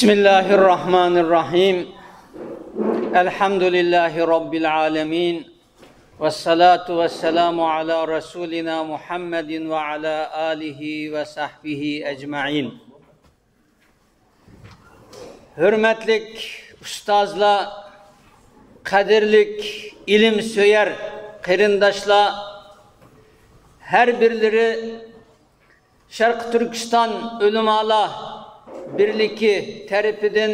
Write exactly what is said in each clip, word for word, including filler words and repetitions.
بسم الله الرحمن الرحيم. الحمد لله رب العالمين. والصلاة والسلام على رسولنا محمد وعلى آله وصحبه أجمعين. ھۆرمەتلىك ئۇستازلار، قەدىرلىك ئىلىم سۆيەر قېرىنداشلار، ھەر بىرلىرى شەرقىي تۈركىستان ئۆلىمالار بىرلىكى تەرىپىدىن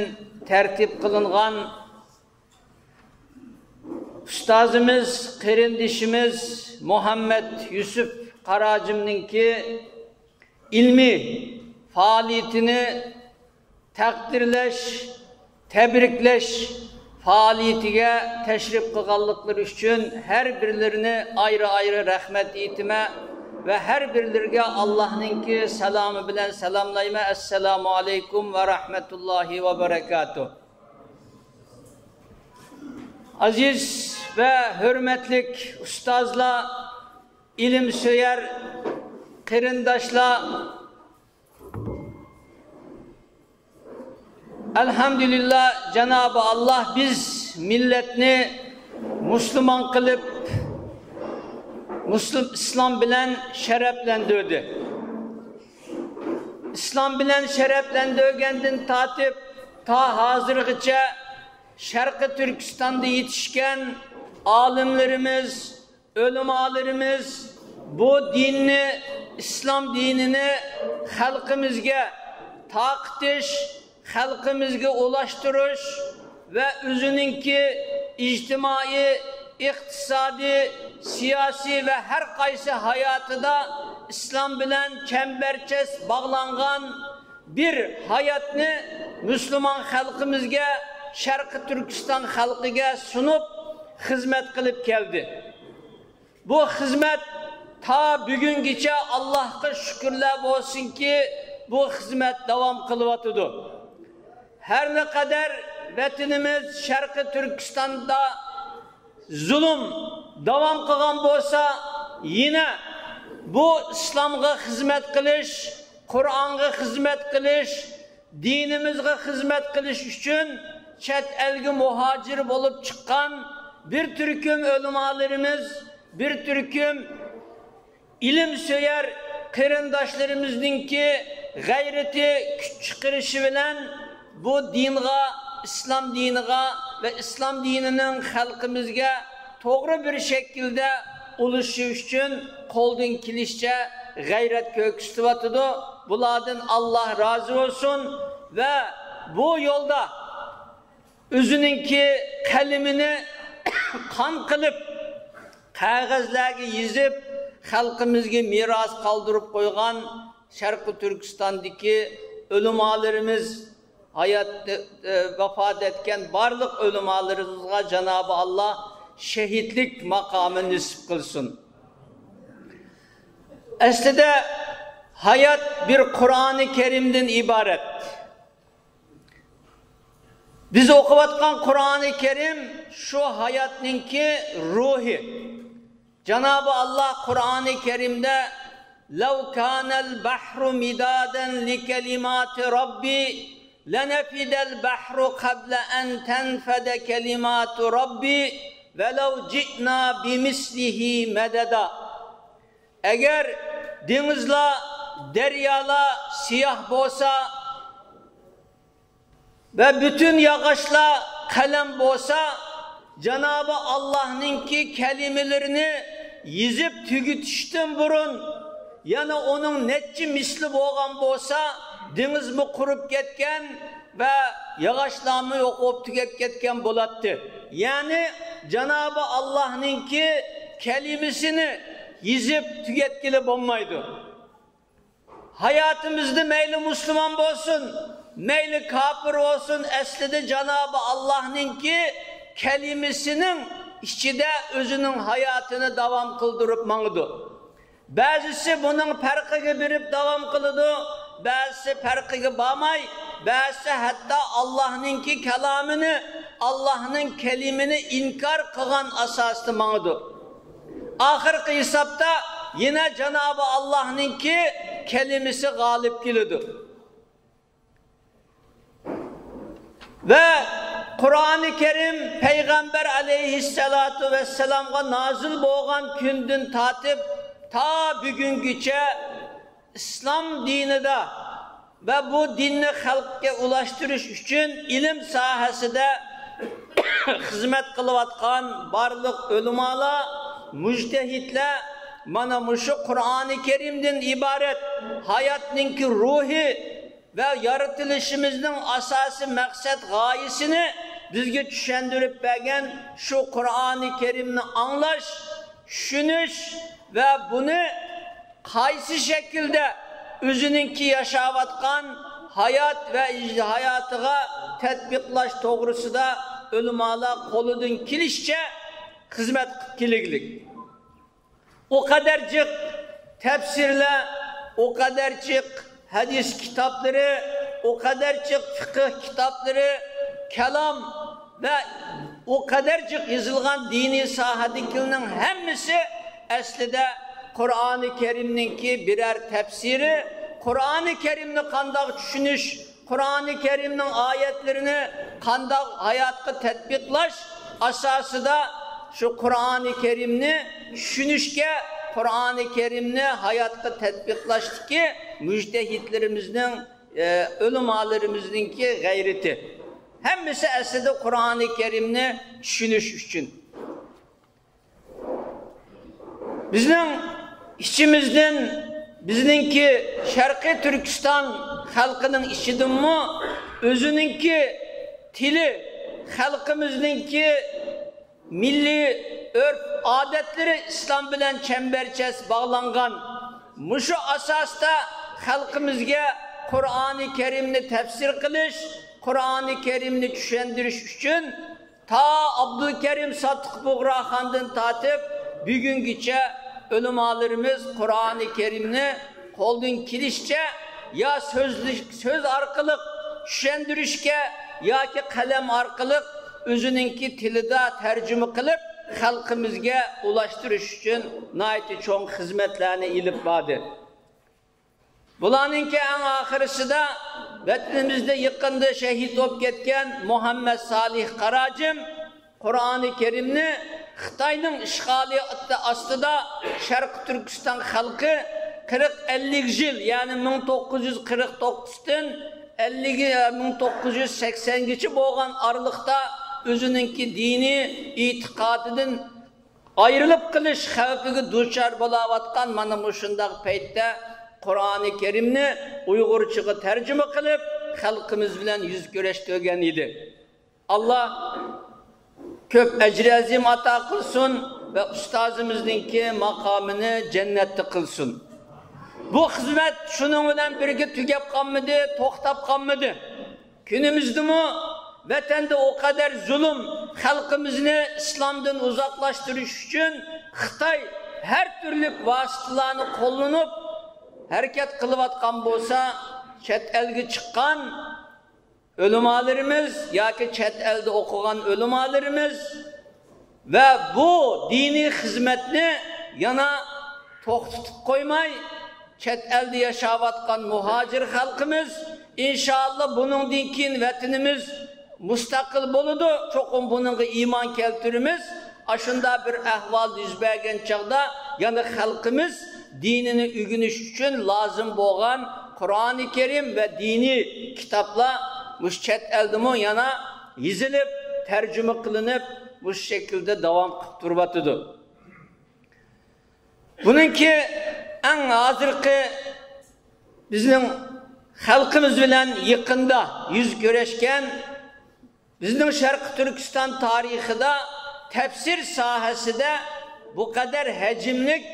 تەرتىپ قىلىنغان ئۇستازىمىز، قېرىندىشىمىز مۇھەممەد يۈسۈپ قاراجىمنىڭكى ئىلمىي پائالىيىتىنى تەقدىرلەش، تەبرىكلەش پائالىيىتىگە تەشرىپ قىلغانلىقلىرى ئۈچۈن ھەر بىرلىرىنى ئايرى-ئايرى رەھمەت ئېيتىمەن ۋە ھەر بىرلىرىگە ئاللاھنىڭكى سالامى بىلەن سالاملايمەن. ئەسسالامۇ ئەلەيكۇم ۋە رەھمەتۇللاھى ۋە بەرەكاتۇھ. ئەزىز ۋە ھۆرمەتلىك ئۇستازلار، ئىلىم سۆيەر قېرىنداشلار، ئەلھەمدۇلىللا، جانابى ئاللا بىز مىللەتنى مۇسۇلمان قىلىپ، مۇسۇل-، ئىسلام بىلەن شەرەپلەندۈردى. ئىسلام بىلەن شەرەپلەندۈرگەندىن تارتىپ تا ھازىرغىچە شەرقىي تۈركىستاندا يېتىشكەن ئالىملىرىمىز، ئۆلىمالىرىمىز بۇ دىننى، ئىسلام دىنىنى خەلقىمىزگە تارقىتىش، خەلقىمىزگە ئۇلاشتۇرۇش ۋە ئۆزىنىڭكى ئىجتىمائىي، ئىقتىسادىي، سىياسىي ۋە ھەر قايسى ھاياتىدا ئىسلام بىلەن چەمبەرچاس باغلانغان بىر ھاياتنى مۇسۇلمان خەلقىمىزگە، شەرقىي تۈركىستان خەلقىگە سۇنۇپ خىزمەت قىلىپ كەلدى. بۇ خىزمەت تا بۈگۈنگىچە ئاللاھقا شۈكۈرلەر بولسۇنكى، بۇ خىزمەت داۋام قىلىۋاتىدۇ. ھەر نەقەدەر ۋەتىنىمىز شەرقىي تۈركىستاندا زۇلۇم داۋام قىلغان بولسا، يەنە بۇ ئىسلامغا خىزمەت قىلىش، قۇرئانغا خىزمەت قىلىش، دىنىمىزغا خىزمەت قىلىش ئۈچۈن چەت ئەلگە مۇھاجىر بولۇپ چىققان بىر تۈركۈم ئۆلىمالىرىمىز، بىر تۈركۈم ئىلىم سۆيەر قېرىنداشلىرىمىزنىڭكى غەيرىتى، كۈچ چىقىرىشى بىلەن بۇ دىنغا، ئىسلام دىنىغا ۋە ئىسلام دىنىنىڭ خەلقىمىزگە توغرا بىر شەكىلدە ئۇلىشىش ئۈچۈن قولدىن كېلىشىچە غەيرەت كۆرسىتىۋاتىدۇ. بۇلاردىن ئاللا رازى بولسۇن ۋە بۇ يولدا ئۆزىنىڭكى قەلىمىنى قان قىلىپ، قەغەزلەرگە يېزىپ، خەلقىمىزگە مىراس قالدۇرۇپ قويغان شەرقىي تۈركىستاندىكى ئۆلىمالىرىمىز، ھايات، ئە، ۋاپات ئەتكەن بارلىق ئۆلىمالىرىمىزغا جانابى ئاللا شېھىتلىك ماقامى نېسىپ قىلسۇن. ئەسلىدە ھايات بىر قۇرئانى كەرىمدىن ئىبارەت. بىز ئوقۇۋاتقان قۇرئانى كەرىم شۇ ھاياتنىڭكى روھى. جانابى ئاللا قۇرئانى كەرىمدە، لو كان البحر مدادا لكلمات ربي لنفد البحر قبل أن تنفد كلمات ربي ولو جئنا بمثله مددا. ئەگەر دېڭىزلار، دەريالار سىياھ بولسا، ۋە پۈتۈن ياغاچلار قەلەم بولسا، جانابى ئاللاھنىڭكى كەلىمىلىرىنى يېزىپ تۈگىتىشتىن بۇرۇن، يەنە ئۇنىڭ نەچچە مىسلى بولغان بولسا، دېڭىزمۇ قۇرۇپ كەتكەن ۋە ياغاچلارمۇ يوق بولۇپ تۈگەپ كەتكەن بولاتتى. يەنى جانابى ئاللاھنىڭكى كەلىمىسىنى يېزىپ تۈگەتكىلى بولمايدۇ. ھاياتىمىزدا مەيلى مۇسۇلمان بولسۇن، مەيلى كاپىر بولسۇن، ئەسلىدە جانابى ئاللاھنىڭكى كەلىمىسىنىڭ ئىچىدە ئۆزىنىڭ ھاياتىنى داۋام قىلدۇرۇپ ماڭىدۇ. بەزىسى بۇنىڭ پەرقىگە بېرىپ داۋام قىلىدۇ، بەزىسى پەرقىگە بارماي، بەزىسى ھەتتا ئاللاھنىڭكى كالامىنى، ئاللاھنىڭ كەلىمىنى ئىنكار قىلغان ئاساستا ماڭىدۇ. ئاخىرقى ھېسابتا يەنە جانابى ئاللاھنىڭكى كەلىمىسى غالىب كېلىدۇ. ۋە قۇرئانى كەرىم پەيغەمبەر ئەلەيھىسسالاتۇ ۋەسسالامغا نازىل بولغان كۈندىن تارتىپ تا بۈگۈنگىچە ئىسلام دىنىدا ۋە بۇ دىننى خەلققە ئۇلاشتۇرۇش ئۈچۈن ئىلىم ساھەسىدە خىزمەت قىلىۋاتقان بارلىق ئۆلىمالار، مۇجتەھىدلەر مانا مۇشۇ قۇرئانى كەرىمدىن ئىبارەت ھاياتنىڭكى روھى ۋە يارىتىلىشىمىزنىڭ ئاساسىي مەقسەت غايىسىنى بىزگە چۈشەندۈرۈپ بەرگەن شۇ قۇرئانى كەرىمنى ئاڭلاش، چۈشىنىش ۋە بۇنى قايسى شەكىلدە ئۆزىنىڭكى ياشاۋاتقان ھايات ۋە ھاياتىغا تەتبىقلاش توغرىسىدا ئۆلىمالار قولىدىن كېلىشىچە خىزمەت قىلىپ كېلىگلىك. ئۇ قەدەر جىق تەپسىرلەر، ئۇ قەدەر جىق ھەدىس كىتابلىرى، ئۇ قەدەر جىق فىقىھ كىتابلىرى، كالام ۋە ئۇ قەدەر جىق يېزىلغان دىنىي ساھەدىكىلەرنىڭ ھەممىسى ئەسلىدە قۇرئانى كەرىمنىڭكى بىرەر تەپسىرى، قۇرئانى كەرىمنى قانداق چۈشىنىش، قۇرئانى كەرىمنىڭ ئايەتلىرىنى قانداق ھاياتقا تەتبىقلاش ئاساسىدا شۇ قۇرئانى كەرىمنى چۈشىنىشكە، قۇرئانى كەرىمنى ھاياتقا تەتبىقلاشتىكى مۇجتەھىدلىرىمىزنىڭ، ئە، ئۆلىمالىرىمىزنىڭكى غەيرىتى. ھەممىسى ئەسلىدە قۇرئانى كەرىمنى چۈشىنىش ئۈچۈن. بىزنىڭ ئىچىمىزدىن، بىزنىڭكى شەرقىي تۈركىستان خەلقىنىڭ ئىچىدىنمۇ ئۆزىنىڭكى تىلى، خەلقىمىزنىڭكى مىللىي ئۆرپ-ئادەتلىرى ئىسلام بىلەن چەمبەرچاس باغلانغان. مۇشۇ ئاساستا خەلقىمىزگە قۇرئانى كەرىمنى تەپسىر قىلىش، قۇرئانى كەرىمنى چۈشەندۈرۈش ئۈچۈن تا ئابدۇلكەرىم سادىق بۇغراخاندىن تارتىپ بۈگۈنگىچە ئۆلىمالىرىمىز قۇرئانى كەرىمنى قولدىن كېلىشىچە يا سۆزلىك، سۆز ئارقىلىق چۈشەندۈرۈشكە ياكى قەلەم ئارقىلىق ئۆزىنىڭكى تىلىدا تەرجىمە قىلىپ خەلقىمىزگە ئۇلاشتۇرۇش ئۈچۈن ناھايىتى چوڭ خىزمەتلەرنى ئېلىپ باردى. بۇلارنىڭكى ئەڭ ئاخىرىسىدا ۋەتىنىمىزدە يېقىندا شەھىد بولۇپ كەتكەن مۇھەممەد سالىھ قاراجىم قۇرئانى كەرىمنى خىتاينىڭ ئىشغالىيىتى ئاستىدا شەرقىي تۈركىستان خەلقى قىرىق ئەللىك يىل، يەنى مىڭ توققۇز يۈز قىرىق توققۇزدىن ئەللىك، مىڭ توققۇز يۈز سەكسەنگىچە بولغان ئارىلىقتا ئۆزىنىڭكى دىنىي ئېتىقادىدىن ئايرىلىپ قېلىش خەۋپىگە دۇچار بولاۋاتقان مانا مۇشۇنداق پەيتتە قۇرئانى كەرىمنى ئۇيغۇرچىغا تەرجىمە قىلىپ، خەلقىمىز بىلەن يۈز كۆرۈشتۈرگەن ئىدى. ئاللا كۆپ ئەجرى ئەزىم ئاتا قىلسۇن ۋە ئۇستازىمىزنىڭكى ماقامىنى جەننەتتە قىلسۇن. بۇ خىزمەت شۇنىڭ بىلەن بىرگە تۈگەپ قالمىدى، توختاپ قالمىدى. كۈنىمىزدىمۇ ۋەتەندە ئۇ قەدەر زۇلۇم، خەلقىمىزنى ئىسلامدىن ئۇزاقلاشتۇرۇش ئۈچۈن خىتاي ھەر تۈرلۈك ۋاسىتىلەرنى قوللىنىپ ھەرىكەت قىلىۋاتقان بولسا، چەت ئەلگە چىققان ئۆلىمالىرىمىز ياكى چەت ئەلدە ئوقۇغان ئۆلىمالىرىمىز ۋە بۇ دىنىي خىزمەتنى يەنە توختىتىپ قويماي، چەت ئەلدە ياشاۋاتقان مۇھاجىر خەلقىمىز، ئىنشائاللا، بۇنىڭدىن كېيىن ۋەتىنىمىز مۇستەقىل بولىدۇ. چوقۇم بۇنىڭغا ئىمان كەلتۈرىمىز. ئاشۇنداق بىر ئەھۋال يۈز بەرگەن چاغدا، يەنە خەلقىمىز دىنىنى ئۆگىنىش ئۈچۈن لازىم بولغان قۇرئانى كەرىم ۋە دىنىي كىتابلار مۇشۇ چەت ئەلدىمۇ يەنە يېزىلىپ، تەرجىمە قىلىنىپ، مۇشۇ شەكىلدە داۋام قىلىپ تۇرۇۋاتىدۇ. بۇنىڭكى ئەڭ ھازىرقى بىزنىڭ خەلقىمىز بىلەن يېقىندا يۈز كۆرۈشكەن، بىزنىڭ شەرقىي تۈركىستان تارىخىدا تەپسىر ساھەسىدە بۇ قەدەر ھەجىملىك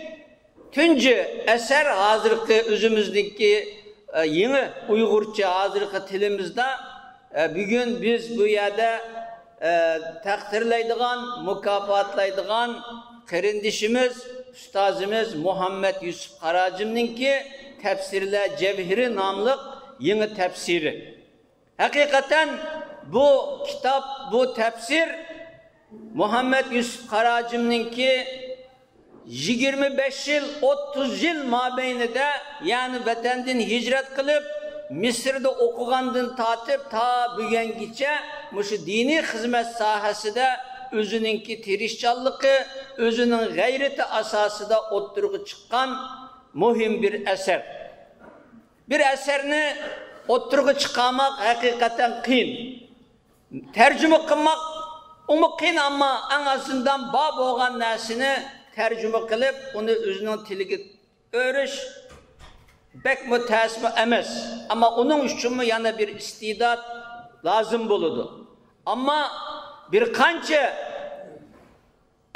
تۇنجى ئەسەر، ھازىرقى ئۆزىمىزنىڭكى، ئە، يېڭى ئۇيغۇرچە ھازىرقى تىلىمىزدا، ئە، بۈگۈن بىز بۇ يەردە، ئە، تەقدىرلەيدىغان، مۇكاپاتلايدىغان قېرىندىشىمىز، ئۇستازىمىز مۇھەممەد يۈسۈپ قاراجىمنىڭكى تەپسىرلەر جەۋھىرى ناملىق يېڭى تەپسىرى. ھەقىقەتەن بۇ كىتاب، بۇ تەپسىر مۇھەممەد يۈسۈپ قاراجىمنىڭكى يىگىرمە بەش يىل، ئوتتۇز يىل مابەينىدە، يەنى ۋەتەندىن ھىجرەت قىلىپ، مىسىردا ئوقۇغاندىن تارتىپ تا بۈگۈنگىچە مۇشۇ دىنىي خىزمەت ساھەسىدە ئۆزىنىڭكى تىرىشچانلىقى، ئۆزىنىڭ غەيرىتى ئاساسىدا ئوتتۇرىغا چىققان مۇھىم بىر ئەسەر. بىر ئەسەرنى ئوتتۇرىغا چىقارماق ھەقىقەتەن قىيىن. تەرجىمە قىلماق ئۇمۇ قىيىن، ئەمما ئەڭ ئازىندىن بار بولغان نەرسىنى تەرجىمە قىلىپ، ئۇنى ئۆزىنىڭ تىلىگە ئۆرۈش بەكمۇ تەسمۇ ئەمەس. ئەمما ئۇنىڭ ئۈچۈنمۇ يەنە بىر ئىستېدات لازىم بولىدۇ. ئەمما بىر قانچە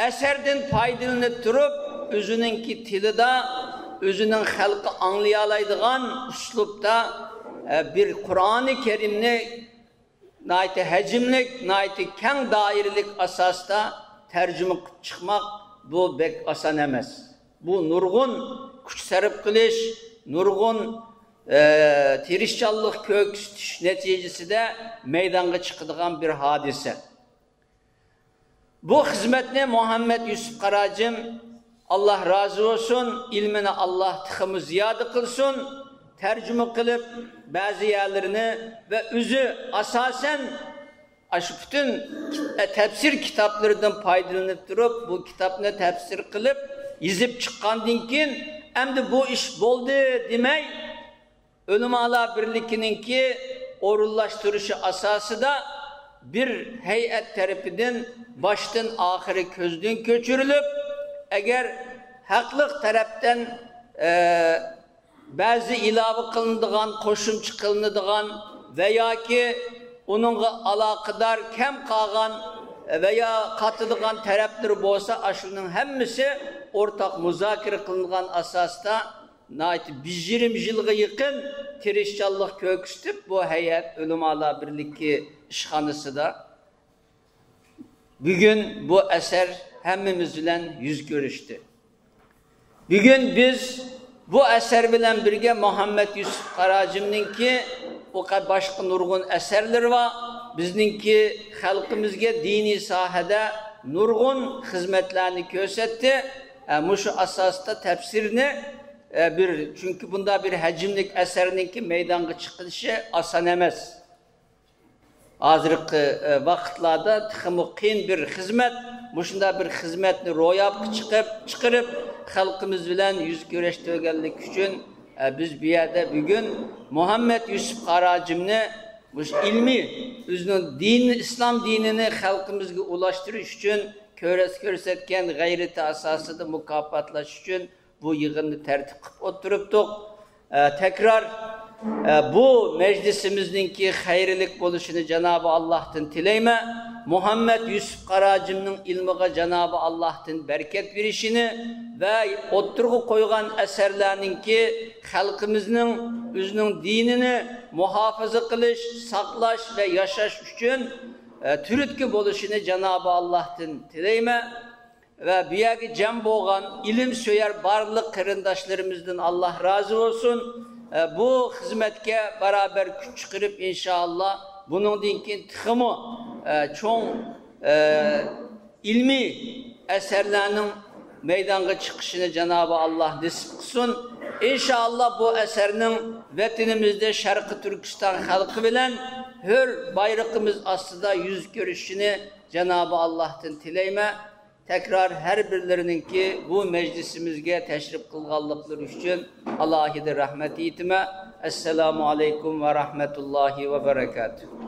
ئەسەردىن پايدىلىنىپ تۇرۇپ، ئۆزىنىڭكى تىلىدا، ئۆزىنىڭ خەلقى ئاڭلىيالايدىغان ئۇسلۇبتا، ئە، بىر قۇرئانى كەرىمنى ناھايىتى ھەجىملىك، ناھايىتى كەڭ دائىرىلىك ئاساستا تەرجىمە قىلىپ چىقماق، بۇ بەك ئاسان ئەمەس. بۇ نۇرغۇن كۈچ سەرپ قىلىش، نۇرغۇن، ئە، تىرىشچانلىق كۆرسىتىش نەتىجىسىدە مەيدانغا چىقىدىغان بىر ھادىسە. بۇ خىزمەتنى مۇھەممەد يۈسۈپ قاراجىم، ئاللا رازى بولسۇن، ئىلمىنى ئاللا تېخىمۇ زىيادە قىلسۇن، تەرجىمە قىلىپ، بەزى يەرلىرىنى ۋە ئۆزى ئاساسەن ئاشۇ پۈتۈن كىت-، تەپسىر كىتابلىرىدىن پايدىلىنىپ تۇرۇپ، بۇ كىتابنى تەپسىر قىلىپ، يېزىپ چىققاندىن كېيىن، ئەمدى بۇ ئىش بولدى دېمەي، ئۆلىمالار بىرلىكىنىڭكى ئورۇنلاشتۇرۇشى ئاساسىدا بىر ھەيئەت تەرىپىدىن باشتىن ئاخىرى كۆزدىن كۆچۈرۈلۈپ، ئەگەر ھەقلىق تەرەپتىن، ئە، بەزى ئىلاۋە قىلىنىدىغان، قوشۇمچە قىلىنىدىغان ۋە ياكى ئۇنىڭغا ئالاقىدار كەم قالغان ۋە يا قاتىدىغان تەرەپلىرى بولسا، ئاشۇنىڭ ھەممىسى ئورتاق مۇزاكىرە قىلىنغان ئاساستا ناھايىتى بىر يېرىم يىلغا يېقىن تىرىشچانلىق كۆرسىتىپ، بۇ ھەيئەت ئۆلىمالار بىرلىكى ئىشخانىسىدا بۈگۈن بۇ ئەسەر ھەممىمىز بىلەن يۈز كۆرۈشتى. بۈگۈن بىز بۇ ئەسەر بىلەن بىرگە مۇھەممەد يۈسۈپ قاراجىمنىڭكى ئۇ قە-، باشقا نۇرغۇن ئەسەرلىرى بار. بىزنىڭكى خەلقىمىزگە دىنىي ساھەدە نۇرغۇن خىزمەتلەرنى كۆرسەتتى. ئە، مۇشۇ ئاساستا تەپسىرنى، ئە، بىر، چۈنكى بۇنداق بىر ھەجىملىك ئەسەرنىڭكى مەيدانغا چىقىشى ئاسان ئەمەس. ھازىرقى، ئە، ۋاقىتلاردا تېخىمۇ قىيىن بىر خىزمەت، مۇشۇنداق بىر خىزمەتنى روياپقا چىقىپ، چىقىرىپ، خەلقىمىز بىلەن يۈز كۆرۈشتۈرگەنلىكى ئۈچۈن، ئە، بىز بۇ يەردە بۈگۈن مۇھەممەد يۈسۈپ قاراجىمنى مۇشۇ ئىلمىي، ئۆزىنىڭ دىنى، ئىسلام دىنىنى خەلقىمىزگە ئۇلاشتۇرۇش ئۈچۈن كۆرس-، كۆرسەتكەن غەيرىتى ئاساسىدا مۇكاپاتلاش ئۈچۈن بۇ يىغىننى تەرتىپ قىلىپ ئولتۇرۇپتۇق. ئە، تەكرار، ئە، بۇ مەجلىسىمىزنىڭكى خەيرلىك بولۇشىنى جانابى ئاللاھتىن تىلەيمەن. مۇھەممەد يۈسۈپ قاراجىمنىڭ ئىلمىغا جانابى ئاللاھتىن بەرىكەت بېرىشىنى ۋە ئوتتۇرىغا قويغان ئەسەرلەرنىڭكى خەلقىمىزنىڭ ئۆزىنىڭ دىنىنى مۇھاپىزە قىلىش، ساقلاش ۋە ياشاش ئۈچۈن، ئە، تۈرتكە بولۇشىنى جانابى ئاللاھتىن تىلەيمەن. ۋە بۇ يەرگە جەم بولغان ئىلىم سۆيەر بارلىق قېرىنداشلىرىمىزدىن ئاللا رازى بولسۇن. ئە، بۇ خىزمەتكە بارابەر كۈچ چىقىرىپ، ئىنشائاللا، بۇنىڭدىن كېيىن تېخىمۇ، ئە، چوڭ، ئە، ئىلمىي ئەسەرلەرنىڭ مەيدانغا چىقىشىنى جانابى ئاللا نېسىپ قىلسۇن. ئىنشائاللا، بۇ ئەسەرنىڭ ۋەتىنىمىزدە شەرقىي تۈركىستان خەلقى بىلەن ھۆر بايرىقىمىز ئاستىدا يۈز كۆرۈشىنى جانابى ئاللاھتىن تىلەيمەن. تەكرار ھەر بىرلىرىنىڭكى بۇ مەجلىسىمىزگە تەشرىپ قىلغانلىقلىرى ئۈچۈن ئالاھىدە رەھمەت ئېيتىمەن. ئەسسالامۇ ئەلەيكۇم ۋە رەھمەتۇللاھى ۋە بەرەكاتۇھ.